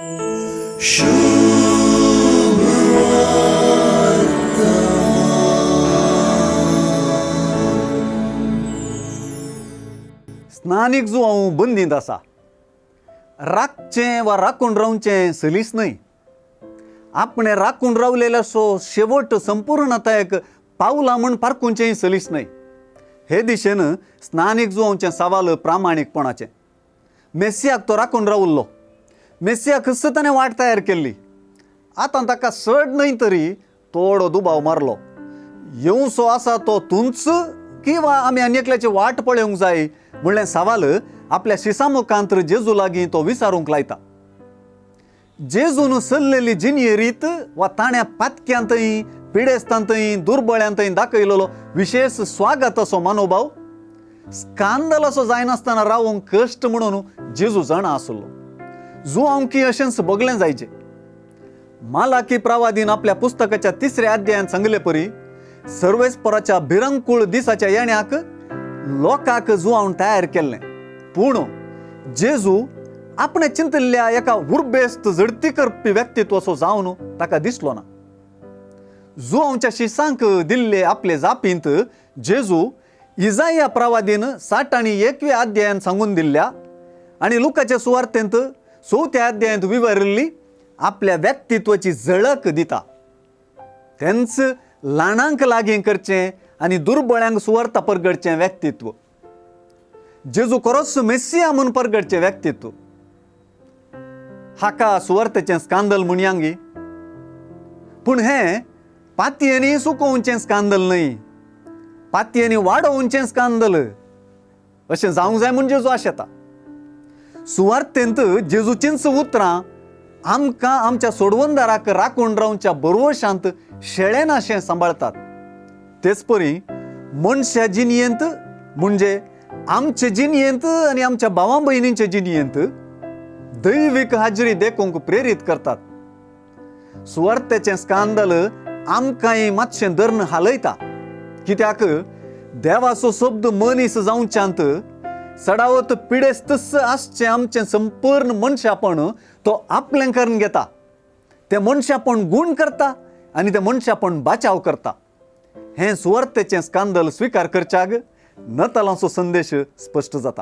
स्नानीक जो हांव बंदींत आसा, राखचें वा राखून रावचें सलीस न्हय. आपणें राखून रावलेल्याचो शेवट संपूर्णतायेक पावला म्हूण पारखुचेंय सलीस न्हय. हे दिशेन स्नानीक जुवांचें सवाल प्रामाणीकपणाचें. मेसियाक तो राखून रावल्लो, मेसियाक ताणें वाट तयार केल्ली. आतां ताका चड न्हय तरी थोडो दुबाव मारलो, येवचो आसा तो तूंच किंवा आमी आनी एकल्याची वाट पळोवंक जाय म्हणलें सवाल आपल्या शिसा मुखांत जेजू लागीं तो विचारूंक लायता. जेजून चल्लेली जिणये रीत वा ताणें पातक्यांतय पिडेस्तांतय दुर्बळ्यांतय दाखयलेलो विशेश स्वागताचो मनोभाव स्कांदल असो जायनासतना रावूंक कश्ट म्हणून जेजू जाणा आसलो. जुआंकी अशेंच भोगलें जायचें. मालाकी प्रवादीन आपल्या पुस्तकाच्या तिसऱ्या अध्यायान सांगले परी सर्वेस्पराच्या भिरंकूळ दिसाच्या येण्याक लोकांक जुआवन तयार केल्लें. पूण जेजू आपणें चिंतिल्ल्या एका उर्बेस्त झडती करपी व्यक्तित्वाचो जावन ताका दिसलो ना. जुआंवच्या शिसांक दिल्ले आपले जापींत जेजू इजाया प्रवादीन 61व्या अध्यायान सांगून दिल्ल्या आनी लुकाच्या सुवार्तेंत 4थ्या अध्यायांत विवरिल्ली आपल्या व्यक्तित्वाची झळक दिता. तेंच ल्हानांक लागीं करचें आनी दुर्बळ्यांक सुवार्ता परगडचें व्यक्तित्व, जेजू खरोच मेसिया म्हूण परगडचें व्यक्तित्व, हाका सुवार्तेचें स्कांदल म्हणयांगी. पूण हें पातयेंनी सुकोवचें स्कांदल न्हय, पातयेंनी वाडोवचें स्कांदल अशें जावंक जाय म्हूण जेजू आशेता. सुवार्तेंत जेजूचींच उतरां आमकां आमच्या सोडवणदाराक राखून रावच्या बरवशांत शेळेनाशें सांबाळतात. तेच परी मनशा जिणयेंत म्हणजे आमचे जिणयेंत आनी आमच्या भावा भयणींचे जिणयेंत दैवीक हाजरी देखूंक प्रेरीत करतात. सुवार्तेचें स्कांदल आमकांय मातशें धरून हालयता, कित्याक देवाचो शब्द मनीस जावच्यांत चडावत पिडेस्तच आसचें आमचें संपूर्ण मनशापण तो आपलें करून घेता. तें मनशापण गूण करता आनी तें मनशापण बाचाव करता. हें सुवार्तेचें स्कांदल स्विकार करच्याक नतालांचो संदेश स्पश्ट जाता.